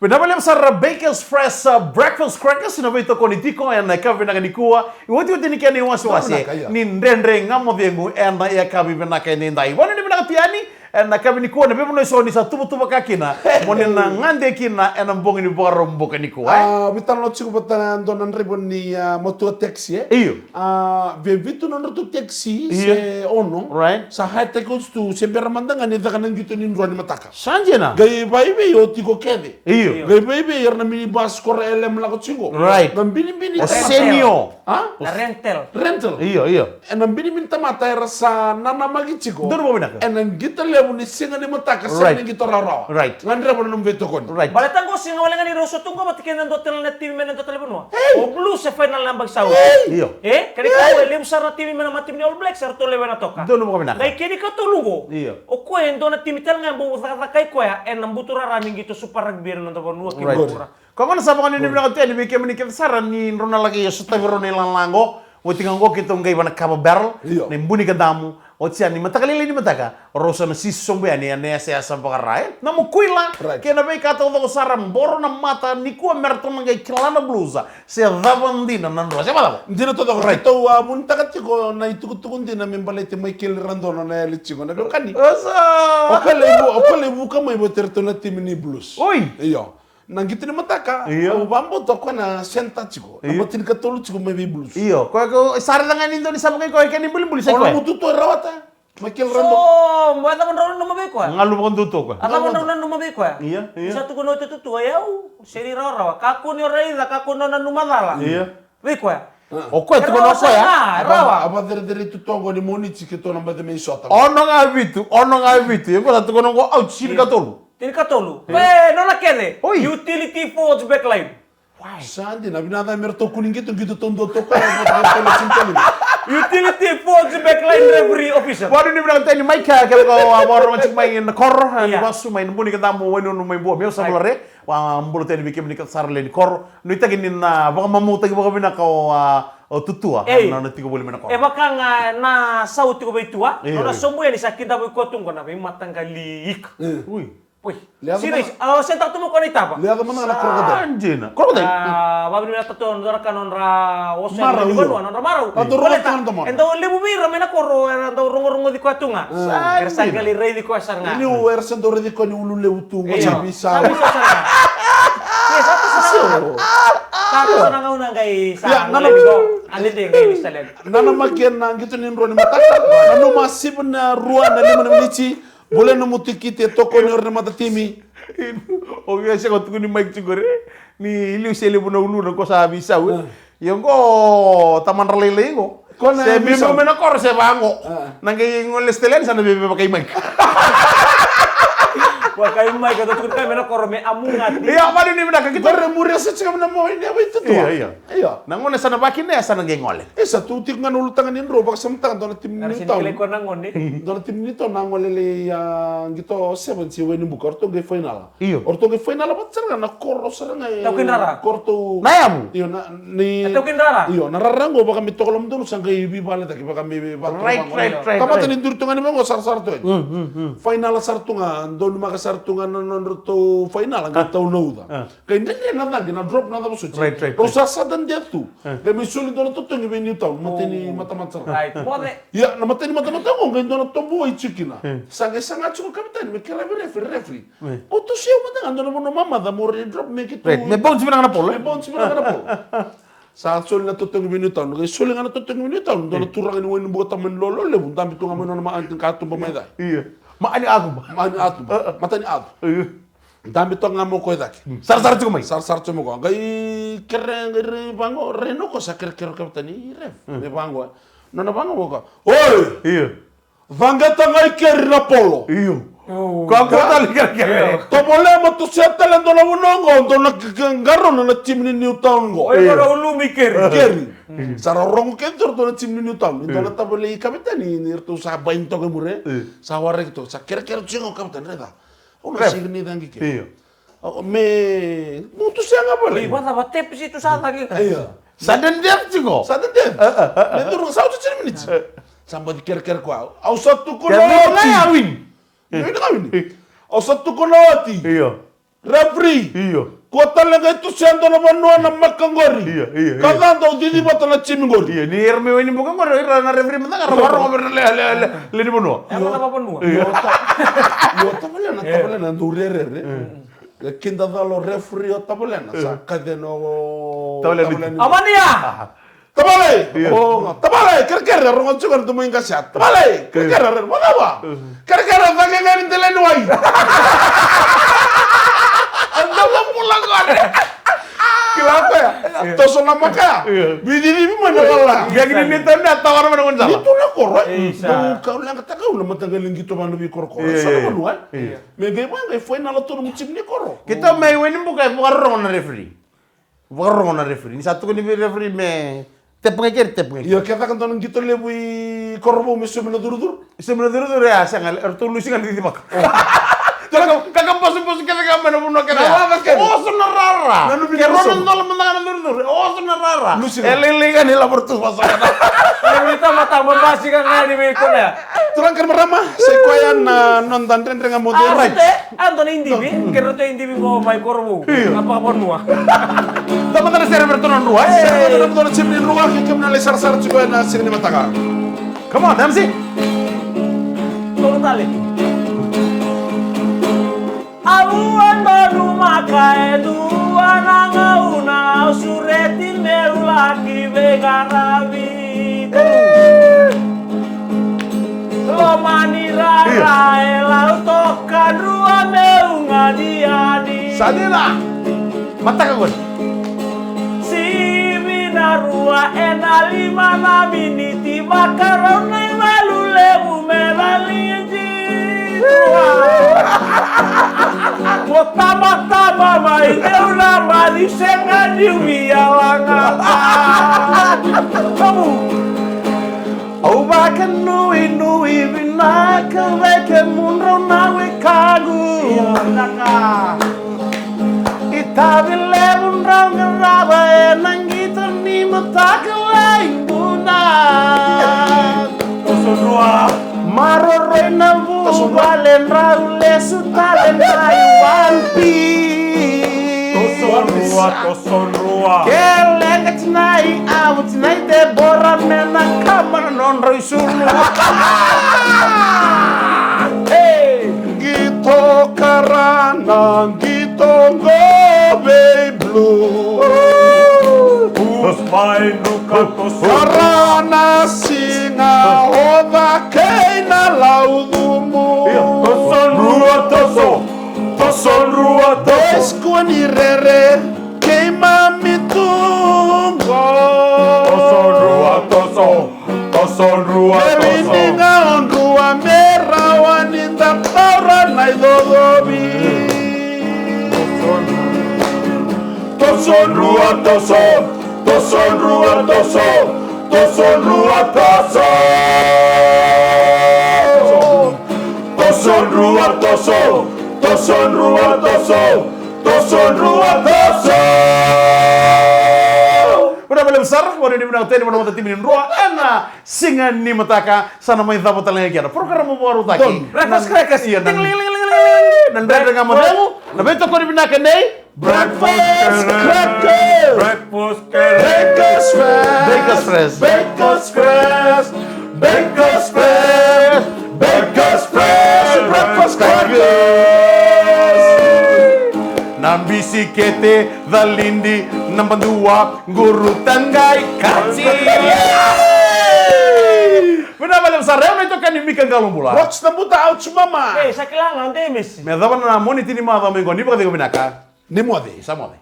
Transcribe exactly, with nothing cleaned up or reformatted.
Vinaka vakalevu sara Bakers Fresh, uh, Breakfast Crackers, na veitokoni tiko ena yakavi vinaka nikua. Iotioti ni kena iwasewase ni Dredre Ga Mo Cegu ena yakavi vinaka edaidai. Vanua ni vinaka tu yani ena yakavi nikua, na veivanua eso ni sa tuvatuva ka kina mo ni na gade kina ena bogi ni Vakaraubuka nikua, e? A, veitalanoa tiko vata na dua na draiva ni, a, matua taxi, e? Io. A, via vitu na nodratou taxi se ono. Right. Sa hire-taki oti tu se bera mada ga ni caka na qito ni drua ni mataka. Sa dina. Qai vakaivei o tiko kece. Io. Qai vakaivei era na minibus ko ra L M lako tiko. Right. Na binibini tamata. Senio. A? Na rental. Rental. Io, io. E na binibini tamata era sa nanamaki tiko. Donu vakavinaka. E na qito levu ni siga ni mataka, sega ni qito rawarawa. Right. Gadreva na nomu veitokoni. Right. Baleta qo sega wale ga ni rau sa tu qo vata kei na dua tale na timi mai na dua tale vanua. Ei. O Blues e final na yabaki sa oti. Ei. Io. E? Kena ikarua, e levu sara na timi mai na matatimi ni All Blacks eratou lewena toka. Donu vakavinaka. Qai kena ikatolu qo. Io. O koya e dua na timi tale ga e bau cakacaka i koya e na buturara ni qito Super Rugby e na noda vanua kei na vuravura. Koya gona sa vakanuinui vinaka tu yani vei kemuni kece sara ni drau na laki sotavi rau na ilala qo. Oti ga qo keitou qai va na Kava Barrel, io, na i Bunikadamu. Oti yani mataka lailai ni mataka, rau sa na sisi sobu yani e na yasayasa vakara, e? Na mukuila, right, kei na veika taucoko sara, boro na mata nikua me ratou na qai kila na Blues se cava dina na drua, se vakacava? Dina taucoko, right, keitou a vunitaka tiko na itukutuku dina me baleti Michael Radona na yali tiko na veiwekani. Osa. O koya lai vu-, o koya lai vuka mai vata kei iratou na timi ni Blues. Oi. Io. Na qito ni mataka, io, au vakabauta o koya na center tiko, na, io, matinikatolu tiko mai vei Blues. Io, koya ko sa raica ga ni dau ni sa vakaikoya kei na ibulibuli, sa ikoya. Ono mututu e rawata. Michael Randall. So, mo e cava drau nanuma vei koya? Galu vakadutu o koya. A cava drau nanuma vei koya? Io, io. Ni sa tukuna oti o Tutua, e au, sega ni rawarawa. Kakua ni o raica, kakua ni o nanuma cala. Io. Vei koya. O koya tukuna o koya. A vakacerecerei tu toka ni Moniti keitou na baci mai sota. Ono ga vitu, ono ga vitu. E koya tukuna qo au tinikatolu. Tinikatolu. Io. E, nona kece. Oi. Utility forwards backline. Sa dina, vinaka me ratou kua ni qito, qito taudua toka, e, ratou na timi tale. Utility forwards backline referee official. Vakanuinui vinaka tu yani mai kea, kevaka o a vakarorogo tiko mai na koro, e, ni, ia, vasu mai na Bunikadamu, Wainunu mai Bua, meu sa bula re. Wa bula tu yani vei kemuni kece sara lewe ni koro. Nuitaki ni na vakamamautaki vakavinaka o, a, o Tutua, ei, na, na tiko voli mai na koro. E vaka ga na sau tiko vei Tua, io, nona, io, sobu yani sa kidava i koya tu qo na veimataqali ika. Ui. Ui. Serious, a, o se tau tu mai koya na itaba. Leaca mada ga na crocodile. Sa dina. Crocodile. A, vakanuinui vinaka tu nodra ka nodra oso ni vanua, nodra marau. Marau. Baleta e dau levu vei ira mai na koro era dau rogorogoci koya tu ga. Sa dina. Era sa qai lai raici koya sara ga. Niu era sa dau raici koya ni ulu levu tu qo, io, sa veisau. Sa veisau sara ga. Io, sa tu sara ga. Sa tu sara ga, gauna qai sa, ia, nona, levu qo. A dede qai ni sa levu. Nanamaki na qito ni drua ni mataka. Nanuma sivi na rua na lima na miniti. Bole nomu tikiti e tokoni ori na matatimi. O via sega tukuni Mike tiko re. Ni liu se levu na uluna ko sa veisau, e. Io qo tamadra lailai qo. Ko na se veisau. Biu me na koro se vaqo. Na qai gole se tale yani sa na veve vakai Mike. Vakai Mike, a tukuni kai me na koro me amugati. Ia, vakanuinui vinaka keitou. Qo re muria sa tiko me na mo ini a vei Tutua. Ia, ia. Io. Na gone sa na vakina, sa na qai gole. E sa tu tiko ga na ulutaga ni drau, vakasamataka dua na timi ni town. Dua na timi ni town na gole lai, a, qito sevens i Wainibuka, o ratou qai fainala. Io. O ratou qai fainala vata sara ga na koro sara ga e. Taukidrara. Ko ratou. Na yavu. Io, na, ni. Na taukidrara. Io, na rara qo vaka me toka loma donu sa qai veivale cake, vaka me veivale. Right, right, right. Tamata ni duri tu ga ni vaqo, sarasara tu yani. Fainala sara tu ga, donumaka sara tu ga na nodratou fainala, qai tau na uca. Qai dredre na caqe, na drop na cava soti. Right, right, right. Rau sa sudden death tu. Qai mai soli dua na totogi vei Newtown, matai ni matamata sara. Right. Moce. Ia, na matai ni matamata qo, qai dua na tobu wai tiko kina. Sa qai saga tiko o kapiteni me kerea vei referee, referee. Qo tosi au mada ga, dua na vanua mamaca, mo rai drop me keitou. Right. Me bounce vinaka na polo, e? Me bounce vinaka na polo. Sa soli na totogi vei Newtown, qai soli ga na totogi vei Newtown, dua na turaga ni Wainibuka tamani lolo levu, dabe tu ga mai nona ma-, katuba mai cake. Io. Maani atuba. Maani atuba. Matani atu. Io. Dabe toka ga mai o koya i cake. Sarasara tiko mai. Sarasara tiko mai o koya. Qai kere, qai rai vaqo, rai na o koya sa kerekere o kapiteni, ref. Me vaqo. Nona vaqo o koya. Oi! Io. Caqeta ga i keri na polo. Io. Ka, ka tale kerekere. Tovolea mo tosia tale dua na vanua qo, dua na k-, k-, qarauna na timi ni Newtown qo. Oi, qo na ulumi keri. Keri. Sa rorogo kece tu ratou na timi ni Newtown. Dua na tavalei kapiteni, ni ratou sa baini toka i muri. Sa waraki toka, sa kerekere tiko o kapiteni, raica. Au na sega ni cagi ke. Io. Au, me, mo tu sega vale. Oi, vacava tepisi tu sa cagi. Io. Sudden death tiko. Sudden death. Me duru sa oti tini miniti. Sa baci kerekere koya. Au sa tukuna oti. Win. Win ka win. Au sa tukuna oti. Io. Referee. Io. Ko tale ga e tusia e dua na vanua na maka qori. Io, io, io. Ka ca dau cici vata na timi qori. Io, ni era mai Wainibuka qori, ira na referee mada ga ra varogo vei ira na le, le, le, le ni vanua. Io. Io, ta-, io, tavalena, tavalena, dau rerere. E. E kida cala o referee o tavalena, sa kacena o tavalena. Tavalena. Amania! Aha. Tavale! Io. O, tavale, kerekere, rogo tiko na domo i qasia. Tavale, kerekere, io, re, vakava. Io. Kerekere, cake ga ni dela ni wai. Anda mo bula qore. Kila koya. Io. Toso na maka. Io. Vici ni vimana lala. Qai ni ni tau na tawa na mana gonzala. Ni tu na koro, e? Isa. Mo kau leqa taka una mataqali qito vana vei korokoro. Io, io, io. Sa na vanua, e? Io. Me qai vaqai foi na la tonu mo timi ni koro. Keitou mai Wainibuka e vakarorogo na referee. Vakarorogo na referee. Ni sa tukuni vei referee me tep ga i keri, tep ga i keri. Io, ke caka dua na qito levu i Korovou me somi na curucuru. Somi na curucuru, ia, sega, eratou lusi ga na cicivaka. O. Kaka, kaka basubasu kece ga mai na vanua kece. Na lava kece. Oso na rara. Na nuvi na oso. Ke rua na dola mada ga na curucuru. Oso na rara. Lusi ga. E lailai ga ni lavo ratou vasa ga na. E vita mata, mabasi ga ga ni vei konea. Turaga kei na marama, sa i koya na noda Dredre Ga Mo Cegu. A, right. Sete, a dua na idivi, ke ratou idivi qo mai Korovou. Io. Na vakavanua. Da mada na sere vei ratou na drua, e? Sere vei ratou na drua, na timi ni drua, ke kemuni na lai sarasara tiko ena siga ni mataka. Come on, M C. Tolu tale. Au a donumaka e dua na gauna, au sureti meu laki veiqaravi. Loma ni rara e lau toka drua meu gadiadi. Sa dina. Mataka gona. Sivi na rua ena lima na miniti, vakarau na ivalu levu me na lidi. Mo tabataba mai deu na mani sega ni via lagata. Vamos. Au vakanuinui vinaka vei kemudrau na wekaqu. Io, vinaka. Itavi levu drau qarava ena qito ni mataka lai Buda. Toso rua. Maroroi na vuvale drau lesu tale mai One Piece. Toso rua, toso rua. Ke leqa tinai, avu tinai Debora me na kama na nodrau isulu. Hey! Qito karana, qito qo vei Blue. Toso mai nuka, toso. Karana siga oca kei na laucumu. Io, toso rua, toso. Toso rua, toso. Dois kua ni rere, keimami tu qo. Toso rua, toso. Toso rua, toso. Kevini ga o drua me rawa ni da taura na icocovi. Toso rua, toso. Toso rua, toso. Toso rua, toso. Toso rua, toso. Toso rua, toso. Toso rua, toso. Vinaka vakalevu sara, vakanuinui vinaka tale vua na matatimi ni drua ena siga ni mataka. Sa na mai cava tale ga kina na porokaramu vakarautaki. Breakfast Crackers. Ia, na, na Dredre Ga Mo Cegu, na veitokoni vinaka nei Breakfast Crackers. Breakfast Crackers. Bakers Fresh. Bakers Fresh. Bakers Fresh. Bakers Fresh. Bakers Fresh. Breakfast Crackers. Na bisikete, calidi, na badua, quru, taqai, kati. Vinaka vakalevu sara, o yau na itokani Mika Qalobula. Rox na buta, ouch mama. Ei, sa kila ga, o Demis. Me cava na Moniti ni macawa mai qo, ni vakacegu vinaka. Ni moce. Sa moce.